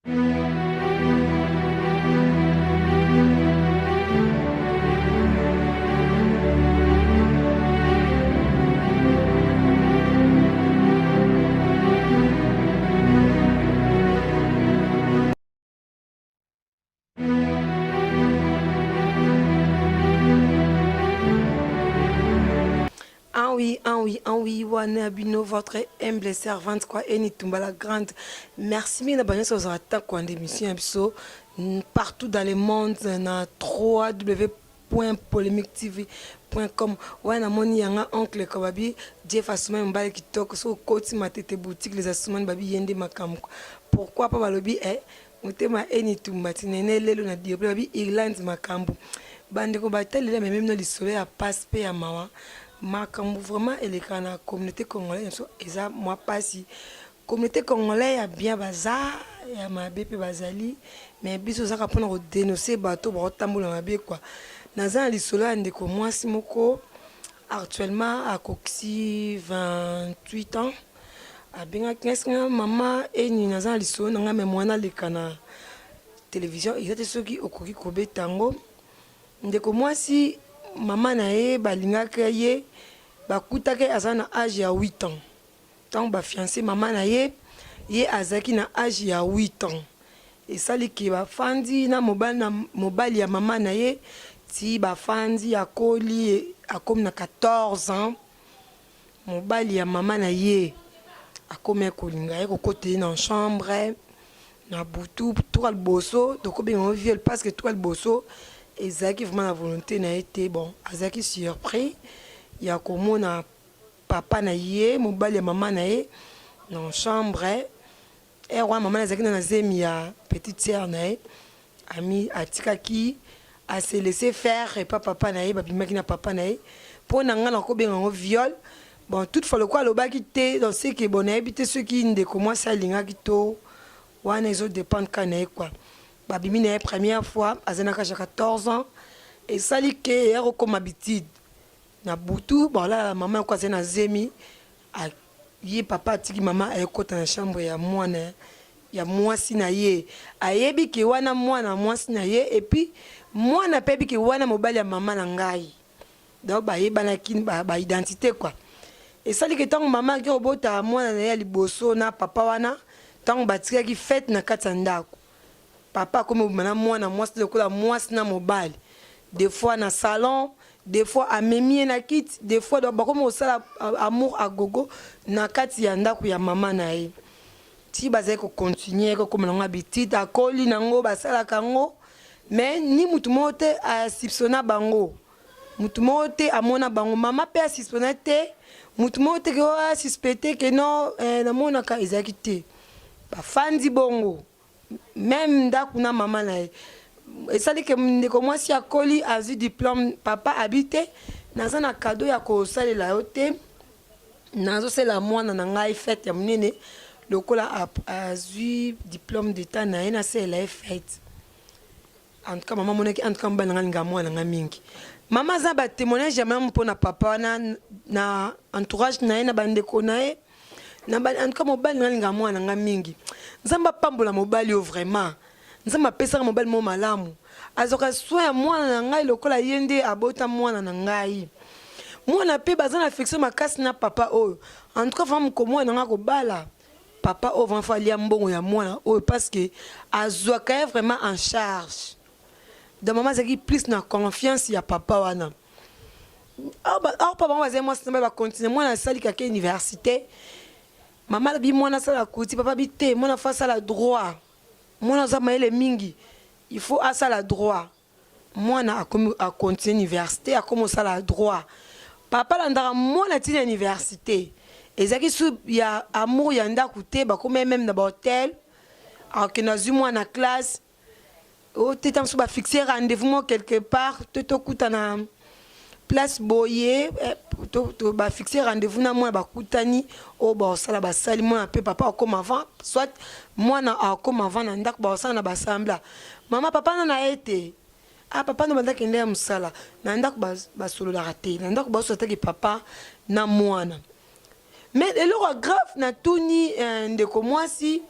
Ah oui, ah oui, ah oui, wana bino votre humble servante quoi, Eni Tumba la grande. Merci mingi na banyo ozala ta quoi d'émission ya biso partout dans le monde na 3w.polemiquetv.com wana namoni yanga oncle ko babi Jeff Asumani mobali kitoko so okoti matete boutique les Asumani babi yende makambo pourquoi pas balobi eh Motema Eni Tumba ti nene lelo na Diable babi Irlande makambu bandeko batalela meme bino lisolo ya pasi pe ya mawa makambu vraiment elekaka na communaute congolaise na biso eza mwa pasi communaute congolais ya bien baza ya mabe pe bazali mais biso tozaka pona ko denoncer bato baotambola mabe quoi naza na lisolo ya ndeko mwasi moko actuellement akokisi 28 ans Abengaki ngai nga mama Eni naza na lisolo na ngai mais moyen naleka na television eza te soki okoki kobeta yango. Ndeko mwasi mama na ye balingaka ye bakutaka ye aza na age ya 8 ans tango ba fiance mama na ye ye azalaki na age ya 8 ans esali ke bafandi na mobali na mobali ya mama na ye ti bafandi akoli akomi na 14 ans. Mobali ya mama na ye akomaki kolinga ye kokota ye na chambre na butu tour ya liboso tokobenga yango viol parce que tour ya liboso ezalaki vraiment na volonte na ye te bon azalaki surpris ya komona papa na ye mobali ya mama na ye na chambre Heure wana mama na ye azalaki nanu na zemi ya petite sœur na ye, ami atikaki a se laisser faire epa papa na ye, babimaki na papa na ye. Po na nga nakobenga yango viol. Bon toutefois lokola alobaki te donc ce que bon nayebi te soki ndeko mwasi alingaki to wana ezo dependre kaka na ye quoi. Babimi na ye première fois aza na age ya 14 ans, esali que eya kokoma habitude na butu balala mama yoko azali na zemi Ye papa atiki mama aye kota na chambre ya mwana ya mwasi na ye ayebi ke wana mwana mwasi na ye et puis mwana pe ayebi ke wana mobali ya mama na ngai donc bayebanaki ba, ba identite quoi esali ke ntango mama ake kobota mwana na ye ya liboso na papa wana ntango batikaki fete na kati ya ndako Papa akomi kobima na mwana mwasi lokola mwasi na mobali des fois na salon des fois amemi ye na kiti des fois donc bakomi kosala amour à gogo na kati ya ndako ya mama na ye ti bazali ko continuer kokoma nango habitude akoli nango basalaka yango mais ni mutu moko te a soupçonna bango mutu moko te amona bango mama pe a soupçonna te mutu moko te ke a suspecte ke non eh, namonaka ezalaki te bafandi bongo Meme ndaku na mama na ye esali ke ndeko mwasi akoli azui diplome papa abi te naza na cadeau ya kosalela yo te nazosalela mwana na ngai fete ya monene lokola azui diplome d'etat na ye nasalela ye fete En tout cas maman amonaki en tout cas mobali na nga alingaka mwana na nga mingi. Maman aza ba témoignage ya malamu pona papa wana na entourage na ye na bandeko na ye na ba en tout cas mobali na nga alingaka mwana na nga mingi. Nzambe apambola mobali oyo vraiment. Nzambe apesaka mobali moko malamu. Azwaka soin ya mwana na ngai lokola ye nde abota mwana na ngai. Mwana pe baza na affection makasi na papa oyo. En tout cas vraiment mokolo mwana na nga akobala Papa oyo vraiment faut alia mbongo ya mwana oyo parce que azuaka ye vraiment en charge donc maman azalaki plus na confiance ya papa wana or pa bango bazali mwasi na ba continue mwana asali kaka université mama alobi mwana asala kuti papa bi te mwana faut asala droit mwana aza mayele mingi il faut asala droit Mwana akomi a continuer universite akomi kosala droit papa alandaka mwana ti na universite ezalaki su ya amour ya ndaku te bakomaki meme na ba hotel akende azui mwana classe o te tango mosusu ba fixe rendez-vous moko quelque part to tokutana place boye eh, to, to ba fixe rendez-vous na mwana bakutani oyo bakosala basali mwana mpe papa akoma avant soit mwana akoma avant na ndako bakosala na basambla mama papa na na ye te ah papa no banda kende ya mosala na ndako basololaka te na ndako basola te ke papa na mwana mais eloko ya grave natuni eh, ndeko mwasi.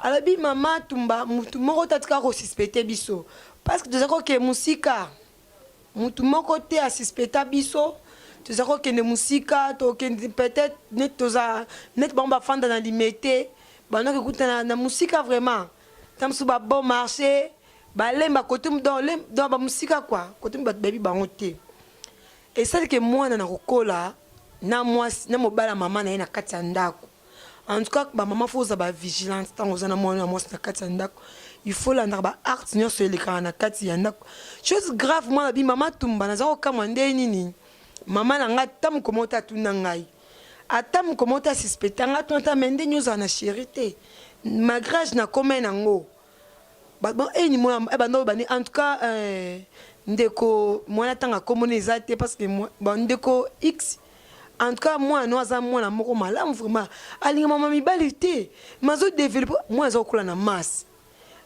Alobi mama Tumba mutu moko te atikala ko suspecter biso parce que toza kokende mosika. Mutu moko te a suspecta biso. Toza kokende mosika, tokende peut-être neti toza neti bango bafanda na Limete, banda kokutana na mosika vraiment. Ta mosusu ba bon marché, balemba kote donc donc ba mosika quoi, kote bato bayebi bango te. Esali ke mwana na kokola na mwasi na mobali ya mama na ye na kati ya ndako. En tout cas ba maman faut ozala ba vigilante tango oza na mwana ya mwasi na kati ya ndako. Il faut landaka ba actes nyonso elekaka na kati ya ndako. Chose grave mwana bi mama Tumba naza kokamwa nde nini mama na nga ata mokolo moko te atuna ngai. Ata mokolo moko te a suspecta nga atuna ata mais nde nini ozala na chérie te. Malgré âge nakoma nango. Ba bon eh ni mwana eh banda bani en tout cas eh, ndeko mwana tanga kombo na eza te parce que bon ndeko X en tout cas mwana no aza mwana moko malamu vraiment alinga mama mibali te mais azo développer mwana aza kokola na masse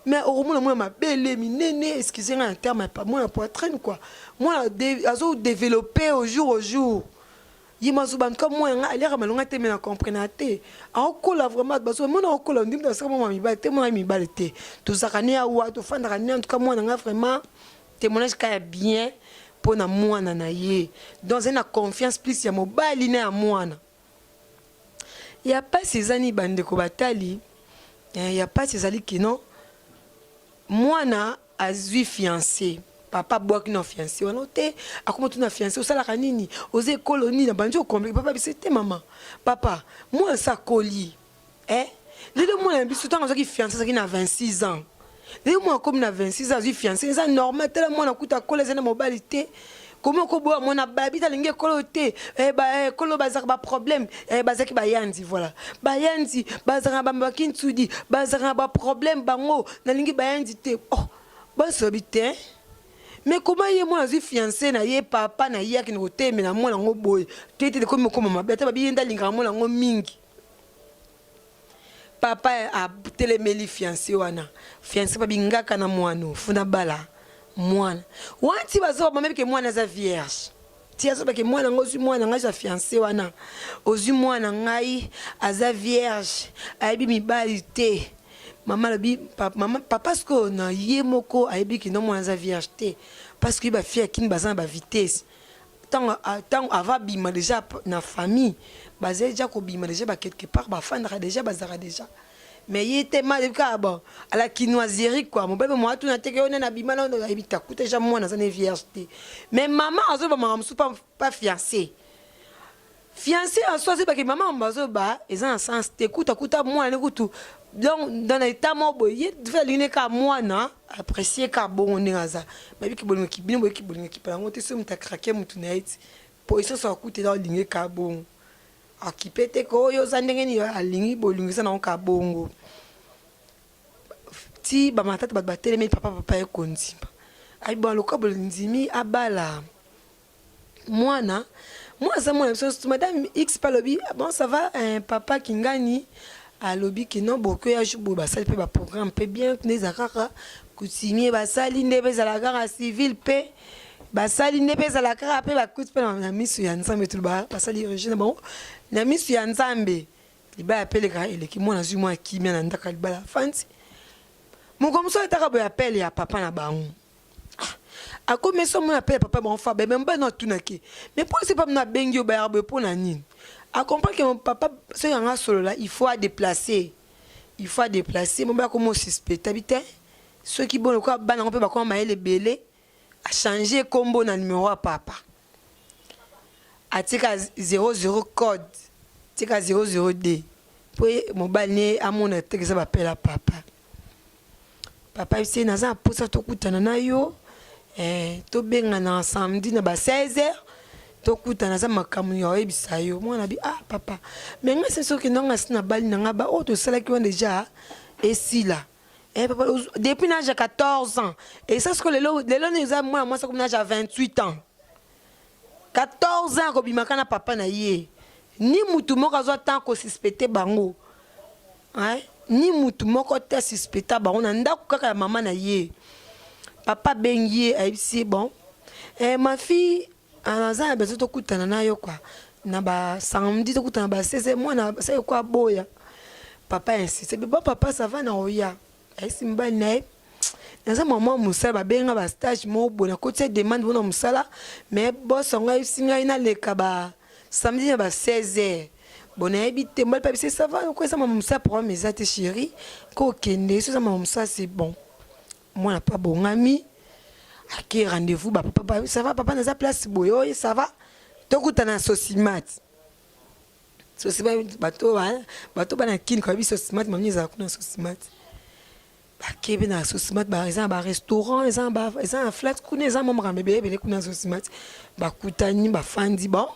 mais okomona mwana mabele minene excusez nga na terme ya mwana poitrine quoi mwana azo développer au jour au jour. Ye mazoba en tout cas mwana nga aliaka malonga te mais na comprena te aokola vraiment bazo mona aokola ndimi tasaka mwana mibali te mwana mibali te tozalaka ne awa tofandaka ne en tout cas mwana nga vraiment témoignage kaka ya bien mpo na mwana na ye donc azali na confiance plus ya mobali na ya mwana ya pasi eza nini bandeko batali ya pasi ezali kino Mwana azui fiance papa abuaki na fiance wana te akoma tuna fiance osalaka nini oza ekolo nini abandi okomplike papa biso te mama papa mwana sa akoli eh lelo mwana na biso ntango azwaki fiance azalaki na 26 ans lelo mwana akomi na 26 ans azwi fiance eza normal tala mwana kuta akola eza na mobali te komi okoboya mwana babi talingi ekolo te eh, ba, eh, ekolo bazalaka baproblème eh, bazalaki bayanzi voilà bayanzi bazalaka na bakintsudi bazalaka na baproblème bango nalingi bayanzi te oh, basobi te mais koma ye mwana azwi fiance na ye papa na ye akende kotemela mwana yango boye te te ekomi okoma mabe ata babi ye nde alingaka mwana yango mingi Papa atelemeli fiance wana fiance babi ngaka na mwana funa bala mwana wana ti bazoba bamemi ke mwana aza vierge ti azoba ke mwana ngo ozwi mwana ngai aza fiance wana ozwi mwana ngai aza vierge ayebi mibali te mama alobi mama papa sikoyo na ye moko ayebi ke no mwana aza vierge te parce que ba fille ya kini baza na ba vitesse Tango tango avant abima dejà na famille bazali dejà kobima dejà ba quelque part bafandaka dejà bazalaka dejà mais ye te ma kaka bon à la kinoiserie quoi mobali mo atuna te ke yo nani abima na ayebi te akuta dejà mwana aza ne vierge te mais mama azoloba makambo mosusu pa, pa fiancé fiancé en soi azobaki mama mambo azoba eza na sens te kuta kuta mwana ne kutu donc dans état moko boye ye alingi ne kaka mwana Apprecier kaka bongo ndenge aza. Bayebi ke bolingo bino boyebi ke bolingo ekipa yango te soki moto a craquer mutu na ye ti position soki akutela olingi ye kaka bongo. Akipe te ke oyo oza ndenge nini alingi bolingo eza nango kaka bongo. Ti ba matata bato batelemeli papa papa ye kondima. Ayi bon lokola bondimi abala mwana mwana aza mwana biso madame X pe alobi bon ça va eh, papa Kingani alobi ke non bokoki oya jour boye basali pe ba programme pe bien nde eza kaka coutumier basali nde pe ezala kaka civil pe basali nde pe ezala kaka pe bakuti pe na misu ya Nzambe toloba basali religion na bango na misu ya Nzambe libala pe eleka eleki mwana azwi mwa kimia na ndako ya libala afandi mokolo mosusu ataka boye appel ya papa na bango Ah, akomi so mona pe papa bango fa bebe mobali no atunaki mais mpo esi papa no abengi yo bayaka boye mpo na nini acomprendre que mon papa soki anga asolola il faut adeplacer il faut adeplacer mobali akomi osuspecte abi te soki bon lokola bana yango mpe bakoma mayele ebele achange kombo na numero ya papa atika 00 code tika 002 mpo mobali ne amona te eza bapela papa Papa ayebisi ye naza na posa tokutana na yo eh, tobengana samedi na ba 16 heures tokutana aza makambo ya oyebisa yo mwana bi ah papa me ngai se soki nanga si nabali na ngai ba oyo tosalaki wana deja esila eh, papa depuis na age ya 14 ans esa siko lelo lelo nde eza mwana mwasi akomi na age ya 28 ans 14 ans akobimaka na papa na ye ni mutu moko azwa temps kosuspecte bango hein? Ni mutu moko te asuspecta bango na ndako kaka ya mama na ye papa abengi ye ayebisi ye bon eh, ma fille naza na besoin tokutana na yo quoi na ba samedi tokutana ba 16 mwana asali ko aboya. Papa insiste, bon papa ça va na oya. Ayesi mobali na ye naza mwa mosala, babenga ba stage moko boye, nakotisa demande mpona mosala, mais boss yango ayebisi ngai naleka ba samedi na ba 16 heures. Bon, nayebi te. Mobali mpe abisi ça va, oko eza mama mosala, problème eza te chéri, ko okende so eza mama mosala, c'est bon. Mwana mpe abongami, ake rendez-vous. Bapapa, ça va papa, naza place boye oyo, ça va, tokutana na Socimat. Socimat, bato bana kini koyebi Socimat, mami ezala kuna Socimat. Bakebe na Socimat, eza na barestaurant, eza na flat kuna, eza mwa makambo ebele ebele kuna na Socimat. Bakutani, bafandi. Bon,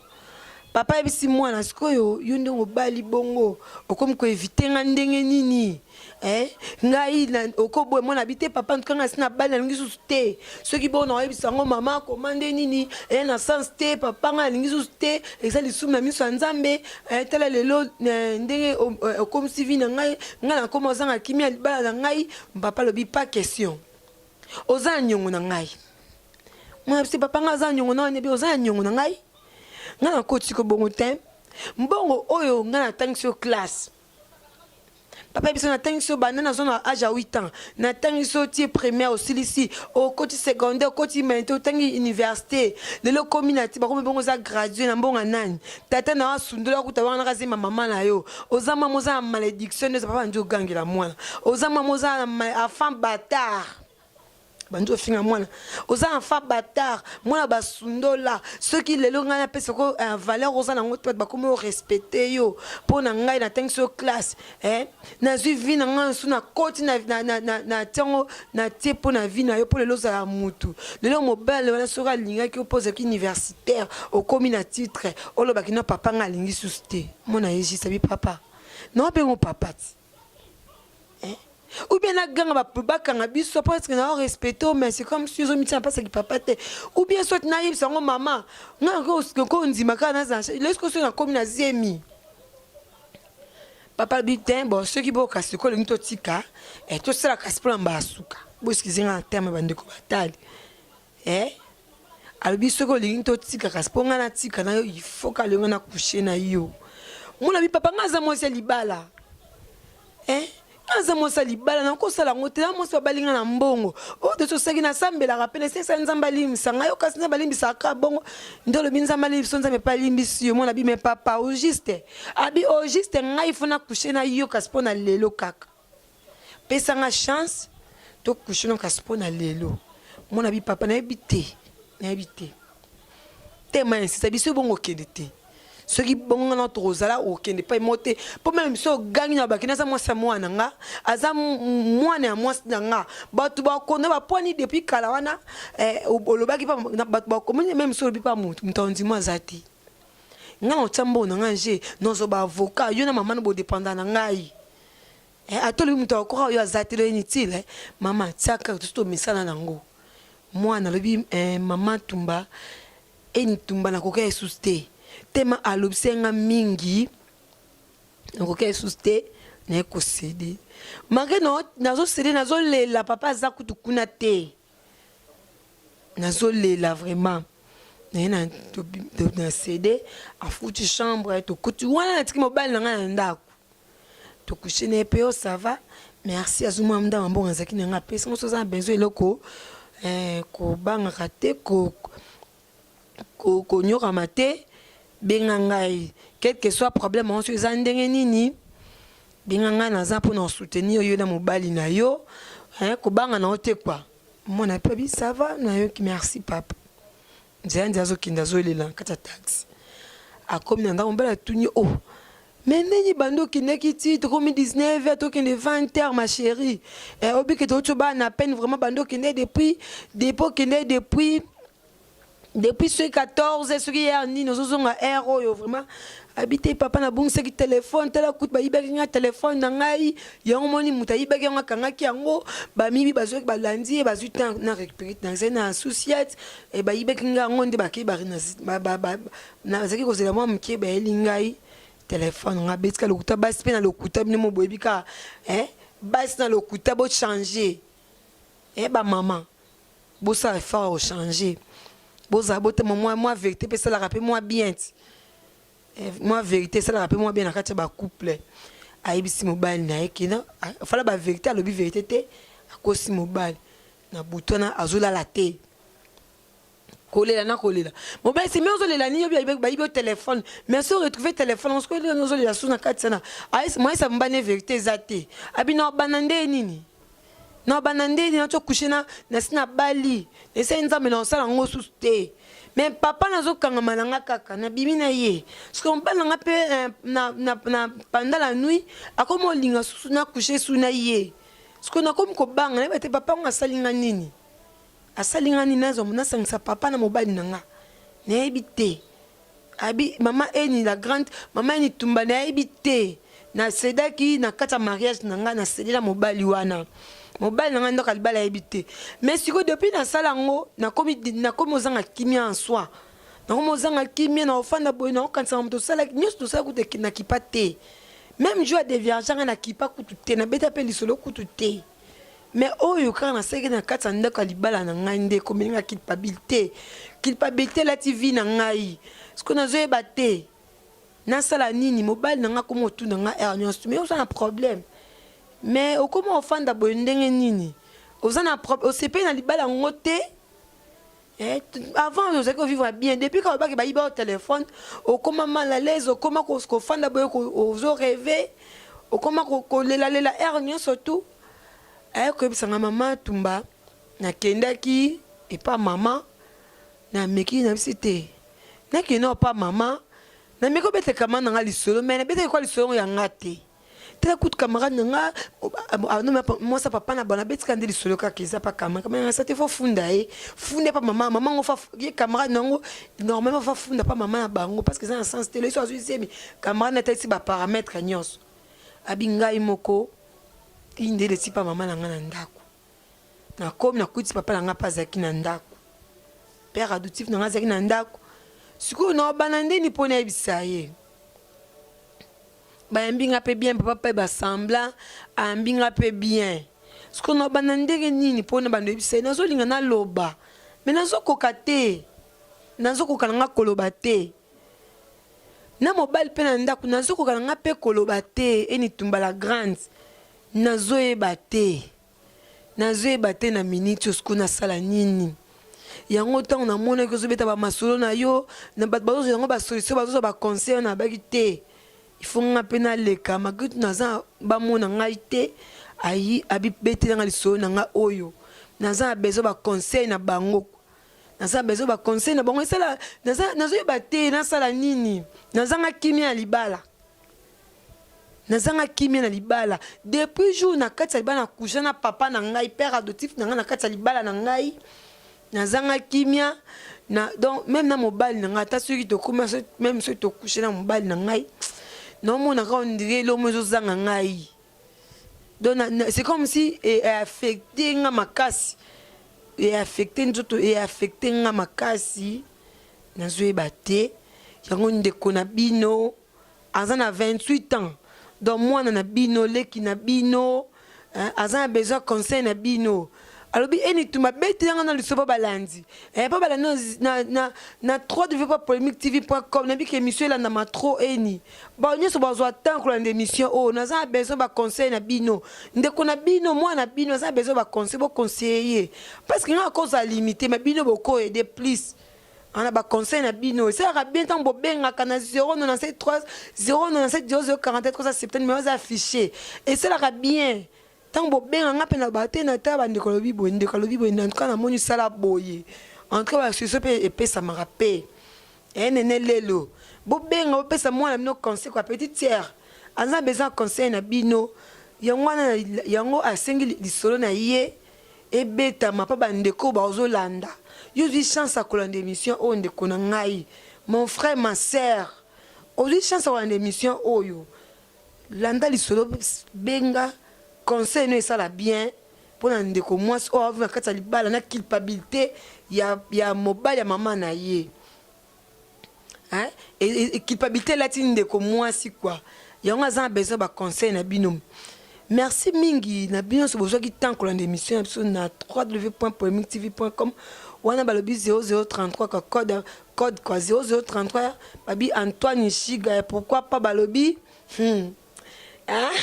papa ayebisi mwana: sikoyo yo ndenge obali bongo, okomi koéviter nga ndenge nini? Eh? Ngai okoboye mwana abi te. Papa, ntuka ngai asi nabali, nalingi susu te. Soki bongo nakoyebisa yango mama koma nde nini e na sens te. Papa, ngai nalingi susu te, eza lisumu na miso ya Nzambe. Tala lelo ndenge okomisi vie na ngai, ngai nakoma ozanga kimia libala na ngai. Papa alobi: pas question, oza na niongo na ngai. Mwana bisi: papa, ngai aza na niongo na wana? Oza na niongo na ngai, ngai nakoti ko bongo te. Mbongo oyo ngai natangisi yo classe, papa biso natangisi yo banda naza na age ya 8 ans, natangisi yo tie première, osilisi, okoti secondaire, okoti humanité, otangi université, lelo okomi na ti bakomi bongo, oza gradué na mbongo nani? Tata na yo asundola, akuta wana kazema mama na yo. Oza mama, oza na malédiction nde. Papa bandi ogangela mwana: oza mama, oza na enfant bâtard. Bandi ofinga mwana: oza enfant bâtard, mwana basundola. Soki lelo ngai napesako valeur oza nango te, bato bakomi orespecter yo mpo na ngai natangisi yo classe, nazwi vie na ngai nsu, nakoti na tiango, natie mpo na vie na yo, mpo lelo ozala mutu. Lelo mobali wana soki alingaki yo mpo ozalaki universitaire, okomi na titre, olobaki: no papa, ngai alingi susu te. Mona ye juste abi: papa, naobengo papa ti ou bien naganga, bakanga biso parce que na respecte, mais c'est comme si ozomitia mpasaki papa te, ou bien soit nayebisa yango mama nga kondima kaka nazala lesoki soki nakomi na zemi. Papa bi te: bon, soki boka sikoyo olingi totika, tosala kasi mpona mbala suka. Boexcuser nga na terme, bandeko batali. Alobi: soki olingi totika kasi mpo ngai natika na yo, il faut kalinga na couche na yo. Mona bi: papa, ngai aza mwasi ya libala, aza mwasi ya libala, nakosala yango te. Na mwasi babalinga na mbongo oyo te, tosaki nasambelaka mpe nasesa Nzambe alimbisa ngai yo, kasi Nzambe alimbisaka bongo nde olobi Nzambe alimbisi Nzambe mpe alimbisi yo. Mwana bi: mais papa, au juste abi, au juste ngai faut na couche na yo kasi mpo na lelo kaka, pesanga chance tocoucher no kasi mpo na lelo. Mwana bi: papa, nayebi te, nayebi te te. Ma insista biso bongo okende te. Soki bongo na tokozala okende epai mo te, mpo même biso ogangi na bakende, aza mwasi ya mwana nga, aza mwana ya mwasi na nga. Bato bakonda bapwani depuis kala wana. Olobaki bato bakomoni, même so olobi pa motu, moto andimo aza te. Nga na otya mbongo na nga nje, nozwa baavocat, yo na mama na bodépenda na ngai. Ata olobi moto akoka oyo aza te, lo inutile. Mama, tiaka tosi tomisala nango. Mwana alobi: mama Tumba, eni Tumba, nakoka lisusu te. Tema alobisi nga mingi, nakoka lisusu te, naye kocéder. Malgré nazocéder, nazolela, papa aza kutu kuna te, nazolela vraiment. Naye na céder, afuti chambre, tokuti wana, natiki mobali na ngai na ndako, tocoucher na ye mpe. Yo, ça va, merci. Azomwa ndako, mbongo azalaki na ngai, apesi ngo. So oza na besoin eloko, kobangaka te, konyokama te, benga ngai. Quel que soit problème yango, soki eza ndenge nini, benga ngai, naza mpona soutenir yo na mobali na yo. Kobanga na yo te kua. Mwana mpe abi: ça va, nayoki, merci papa. Nzela nzela, azokende, azolela na kati ya taxi. Akomi na ndako, mobali atuni: o oh, mais ndenge bando okendaki ti tokomi 19 heures, tokende 20 heures, ma chérie, obike touti obaa na peine vraiment. Bando okende depuis okende depuis soki 14, soki heure nini ozozonga heure oyo vraiment? Abi te: papa, nabongisaki telefone, tala kutu bayibaki nga telefone na ngai. Yango moni moto ayibaki yango, akangaki yango, bamibi bazwaki, balandi ye, bazwi te na récupéré. Nazali na societe, bayibaki nga yango nde bakei, nazalaki kozela mwa moke, bayeli ngai telefone. Nga betika lokuta, basi mpe na lokuta, bino mo boyebi kaka basi na lokuta. Bochanger, bamama, bosala effort ya kochanger, bozala botema mwa vérité mpe esalaka mpe mwa bien ti mwa vérité esalaka mpe mwa bien na kati ya bacouple. Ayebisi mobali na ye kina fala ba verite, alobi verite te, akosi mobali. Na butu wana azolala te, kolela na kolela. Mobali si, mais ozolela nini? Obi bayibi yo telefone, mais so retrouve telefone yango, soki ozolela su na kati sana. Moyesa mobali ne verite eza te. Abi na obanda nde nini, na obanda nde nini, nati okushe na nasi na bali, esali Nzambe na osala yango susu te. Mais papa nazokangama na nga kaka, nabimi na ye. Soki mobali na nga mpe na pendant la nuit akomi olinga susu na couche su na ye, soki nakomi kobanga, nayeba te papa ngo asali nga nini, asali nga nini, nazwa nasangisa papa na mobali na nga, nayebi te. Abi mama Eni la grande, mama Eni Tumba, nayebi te. Nasedaki na kati ya mariage na ngai, nasedela mobali wana, mobali na ngai ndako ya libala ayebi te. Mais sikoyo, depuis nasala yango, nakomi ozanga kimia en soi, nakomi ozanga kimia na ofanda boye, naokanisaka moto osalaki nyonso, tosala kutu nakipa te. Même jour ya dévierge ngai nakipa kutu te, nabeta mpe lisolo kutu te. Mais oyo kaka nasalaki na kati ya ndako ya libala na ngai nde ekomeli nga culpabilité. Culpabilité elati vie na ngai. Sikoyo nazoyeba te nasala nini. Mobali na ngai akoma otuna ngai heure nyonso: mais oza na problème? Mais okoma ofanda boye ndenge nini? Oza na osepeli na libala yango te? Avant ozalaki kovivre bien. Depuis kaka obaki bayiba yo telefone, okoma mal à l'aise, okoma kofanda boye, ozo rêve, okoma kolelalela heure nyonso. Tu aye koyebisanga: mama Tumba, nakendaki epa mama, nameki na bisi te, nakende epa mama, nameki obeta camarade na nga lisolo. Mais nabetaki kwa lisolo ya nga te. Tala kutu camarade na nga, mwasa papa na bana, abetika nde lisolo kaka eza pa camarade na sa te. Faut funda ye, funda pa mama, mama ngo fa ye camarade nango. Normalement fa funda pa mama na bango, parce que eza na sens te. Leso azwi zemi, camarade na talisi baparamètre nyonso. Abi ngai moko inde eleti pa mama na ngai na ndako. Nakomi, nakuti papa na ngai mpe azalaki na ndako, père adoptif na ngai azalaki na ndako. Sikoyo naobana ndeni mpo nayebisa ye? Bayambi nga mpe bien, papa mpe basembla ayambi nga mpe bien. Sikoyo naobana ndenge nini mpona bando yebisa ye? Nazolinga naloba, mais nazokoka te, nazokoka na nga koloba te na mobali mpe na ndako, nazokoka na nga mpe koloba te. Eni Tumba la grande, nazoyeba te, nazoyeba te na miniti oyo sikoyo nasala nini. Yango ntango namonaki ozobeta bamasolo na yo na bato bazozwa yango basolution, bazozwa baconseil, nabaki te, ifo nga mpe naleka malgré tout naza bamona ngai te. Ayi abibetelanga lisolo na ngai oyo, naza na besoin baconseil na bango, naza besoin baconseil na bango. Esala nazoyeba te nasala nini. Nazanga kimia ya libala, nazanga kimia na libala depuis jour na kati ya libala nakusha na papa na ngai, père adoptif na ngai, na kati ya libala na ngai nazanga kimia na. Donc même na mobali na ngai, ata soki tokóma, même soki tokushe na mobali na ngai, naomonaka on dirait elomo ezozanga ngai. Donc c'est comme si eaffecte nga makasi, eaffecte nzoto, eaffecte nga makasi, nazoyeba te. Yango ndeko na bino aza na 28 ans, donc mwana na bino, leki na bino, aza na besoin conseil na bino. Alobi Eni Tumba, betelanga na liso mpo balandi, mpo balandi na 3w.polémique tv.com. Nabiki émission elandama trop. Eni bao nyonso bazwa temps kolanda émission oyo. Naza na besoin baconseil na bino. Ndeko na bino, mwana na bino aza na besoin baconseil, boconseille ye, parce que nga kozala limité, mais bino bokoaider plus ana baconseil na bino. Esalaka bien ntango bobengaka na 097 3 097 00 47 370, mais oza affiché. Esalaka bien ntango bobenga nga mpe na bate na ta bandeko alobi boye, ndeko alobi boye. En tout cas namoni osala boye, en tout cas basolution mpe epesamaka mpe nene. Lelo bobenga, bopesa mwana bino conseil kwa petite sœur aza besoin conseil na bino. Yango wana yango asengi lisolo na ye ebetama mpo bandeko bazolanda. Yo ozwi chance ya kolanda émission oyo, ndeko na ngai, mon frère, ma sœur, ozwi chance ya kolanda émission oyo, landa lisolo, benga, conseil no esala bien mpona ndeko mwasi oyo avi na kati ya libala na culpabilité ya mobali ya mama na ye. Hein? Culpabilité elati ndeko mwasi kwa yango aza na besoin baconseil na bino. Merci mingi na bino nyonso bozwaki temps kolanda émission na biso na www.polémique tv.com. Wana balobi 0033 ka code, code quoi, 0033. Babi Antoine Shiga, pourquoi pas? Balobi. Hein?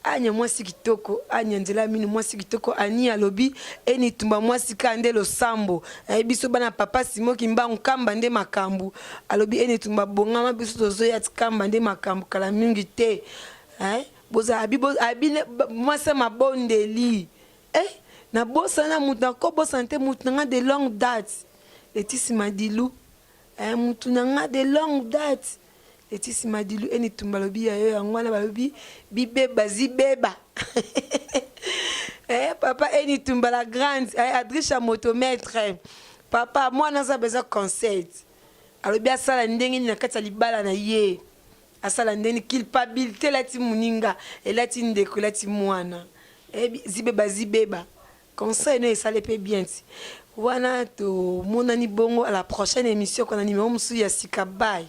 Anya mwasi kitoko, Anya nzela minu mwasi kitoko, Ani alobi eni tumba mwasi ka nde losambo. Eh, biso bana papa Simon Kimbangu kamba nde makambu. Alobi eni tumba bongama biso tozoya kamba nde makambu kala mingi te. Eh, boza abi bo abi mwasi mabondeli. Eh, nabosana mutu nakobosana te mutu na nga de longue date. Letisi Madilu. Eh, mutu na nga de longue date. Letisi Madilu eni tumba lobi ya yo yango wana balobi bibeba zibeba. Eh, papa eni tumba la grande eh, Adrisha motomètre. Papa mwana aza besoin conseil. Alobi asala ndenge nini na kati ya libala na ye. Asala ndenge culpabilité elati moninga, elati ndeko, elati mwana. Eh, zibeba zibeba. Conseil no esali pe bien ti. Wana tomonani bongo à la prochaine émission kona numéro mosusu ya sika bye.